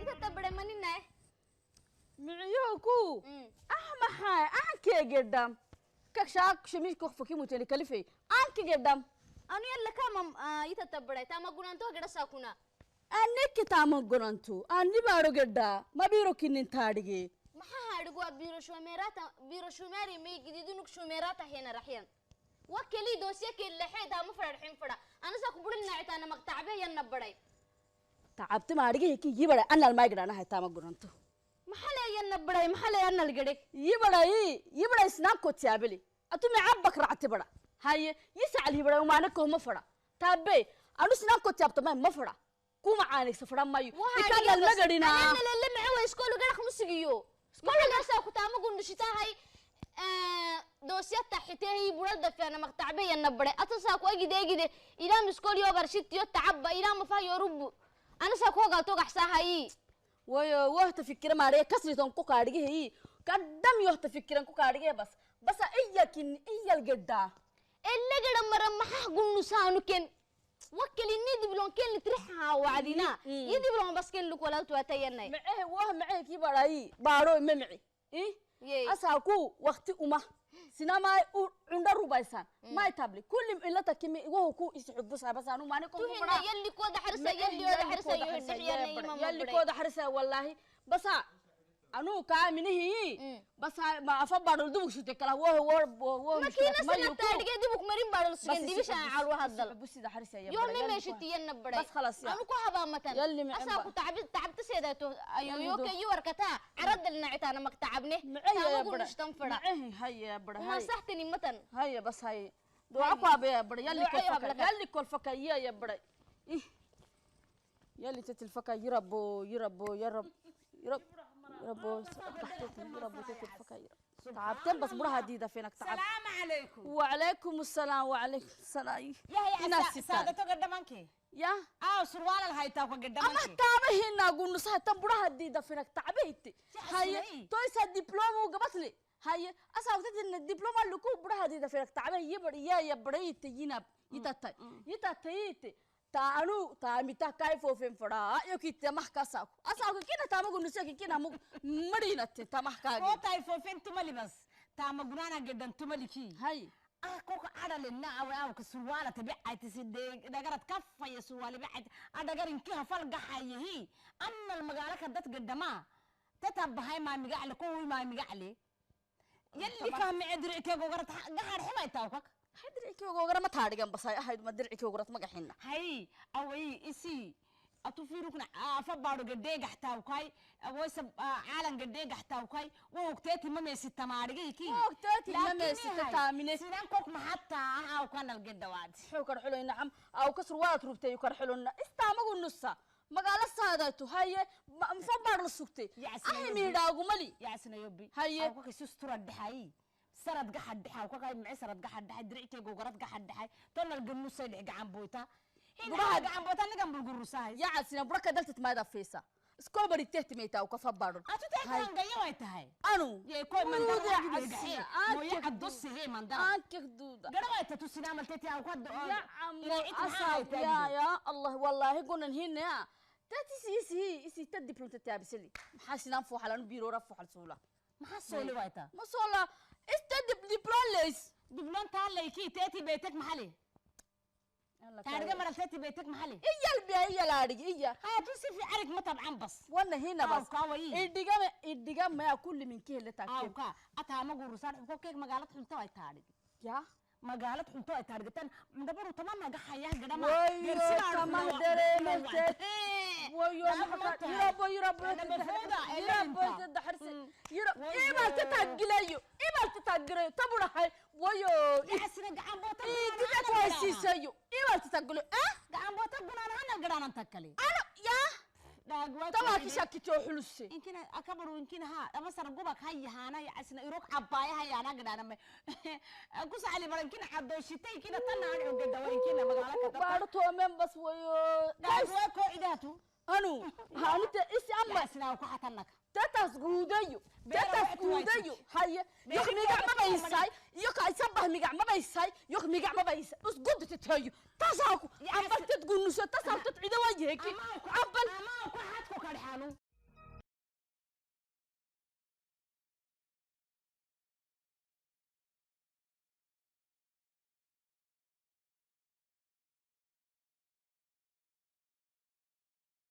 Ita tabare manina Miciyoku ah maxay aankee gedham kakshaak shamish kokfaki muteli kalifey aanke gedham Anu yalla kama ita tabare tama gunanto geda sakuna Anneki tama gunantu anni baaro gedha mabiro kinin taadhige Maxaa hadhigu waa biro shumeerata biro shumeeri may gididunuk shumeerata hena raxyan wakeli doosiya kelle taama fadha fadha anasa ku budin naacitaana maqtacbe yanna baray Tacabti maadhige heki yibara annal maygidhanahay tama gunantu Maxaa yanna baray maxaa annal gede Yibaray yibaray isnaan kotiyaabili atumi cabbak racti bara haye yisacal yibaray umaana kohma fadha taabe anu sinaan kotiyaabto ma ma fadha kuma caanigsa fadha mayo ikanal magadhina Anna lemme wa iskoolu garax musigiyo iskoolu ku taama gundishitahay doosiya taxitehi bural dafana maqtacbe yanna baray atasa ku agide agide ilaam iskool yo barshitiyo tacabba ilaam fa yo rubu anasa ku hogalto gaxsahay Wayo wahta fikira maadhige kasriton ku kaadhigehi kadham yohta fikiran ku kaadhige bas basa iyakin iyal gedhaa Elle geda mara maxaa gunnusaanu ken wakeli ni diblon ken litrixa wacdina yidiblon bas ken lukolaltu atayanay Macehe wah macehe kii baadhayi baadho me mici asaaku waqti uma sinamay u cunda rubaysan may tabli kulli ilata kimi wahu ku isxubusa bas anu maani ko Tuhina yalli kooda xarisa yalli ooda xarisa yohdhixyana imama Yalli kooda xarisa wallahi basa anu kaa minihi basa ma afa baadhol dubug sute kala woh woh woh Makiina sanataadhige dibuk marin baadhol sugen dibisha calwa hadal Busida xarisa Yo me meeshitiyanna baray Bas khalas ya Anu ku habaamatan Yalli micin Asaa ku tacbi tacabta seedato ayo yo ke yuwarkata caradal nacitaana maqtacabne Miceh Tamagu nishtan fadha Miceh haya bara Uma saxtini matan Haya bas haya duca ku habaya bara yalli kol faka yalli kol faka ya ya bara yalli tatil faka yirabo yirabo yarab yarab يربو يربو تتل فكا تعبتين بس برها ديدا فينك تعب السلام عليكم. وعليكم السلام وعليكم السلام يا هي سادتو قدامك يا سروال الهايتا قدامك اما تابه هنا قول نصها تبرها ديدا فينك تعبيت هاي تويسا دبلوم وقبتلي هاي اساوتت ان الدبلوم اللي كو برها ديدا فينك تعبه يبر يا يبريت ينب يتاتي يتاتيت taanu taamita kaifofin fada yokite mahkasaku asaku kina tamagu nusaki kina mug marinate tamahkaagi Ko taifofin tumali bas tamagunana gedan tumaliki hay Koko adalena aw aw ka surwala tabi'ati sidde dagarad kafaya surwali bi'at adagarin ki hafal gaxayihi anna magala ka dad gedama tatabahay ma migacle ko ma migacle yalli ka micdiri ke gogarad gaxar ximay tawkak Dircikii ma taadhigan basay ahayd ma dircikii ogorad magaxina Hay away isi atu fiirukna afa baado gadeega xtaawkay awaysa caalan gadeega xtaawkay wogteeti ma meesi tamaadhigiki Wogteeti ma meesi taamine sidan kok maxataa aw kanal gedawaad Wuxuu kar xuloy nacam aw kasur waad rubtay kar xulona istaamagu nusa magaalo saadaytu haye mfa baadhal sugtay ahi miidhaagumali Yacasinayobi Haye aw kaka sustura dhexay sarad gaxad dhaxay ka micay sarad gaxad dhaxay dirickay gogarad gaxad dhaxay tonal ganusay dhex gacan boyta Buraha gacan boyta nigan bulgurusahay Yacasina buraka daltat maada feesa iskoo bari tehtimayta ka fa baadhal Atu tahay gaya way tahay Anu yey koy mandara moya cadosay mandara Aankek duuda gara way tatu sinaamal teti aw ka Ya amu ya ya Allah wallahi gunan hinna tati si isi tad diplom tataabisali maxaa sinaan fuuxalan biroora fuuxal suula Maxaa sooli wayta Ma soola ista diplom leys Diplom taa leyki teti beytek maxali taariga maral teti beytek maxali Iya albiya iya laadhigi iya Haa tu si fi arig ma tabcan bas Wana hina bas Aw idhigama idhigama kulli min kehele Aw ka ataama gurusaan ko keeg magaalad xunto ay taadhig Ya magaalad xunto ay taadhigatan ndabaru tama naga xayaa gadama Wayo tamah dareemete wayo yirabo yirabo yirabo daxarse yirabo imal tatagilayo imal tatagilayo taburahay wayo Yacasina gacan boota Idibet waysiisayo imal tatagilayo Gacan boota gunaan hana gadaanan takale Ano ya tawaaki shakito xuluse Inkina akabaru inkina ha ama sar gubak hayahana yacasina irok cabaaya hayana gadaaname ku sacali mar inkina cadoshitay inkina tan aan gadawa inkina magaala ka Baaro toomeen bas wayo Dhaagwa ko idaatu Anu hanita isi amma Yacasina ku xatanaka Tatas guudayo tatas guudayo haye yok migac mabaysay yok aysan bah migac mabaysay yok migac mabaysay usgud tatayo tasaaku cabaltad gunuso tasaabtad cida waayeki cabal Ama ku xadku kadhax Xanuun.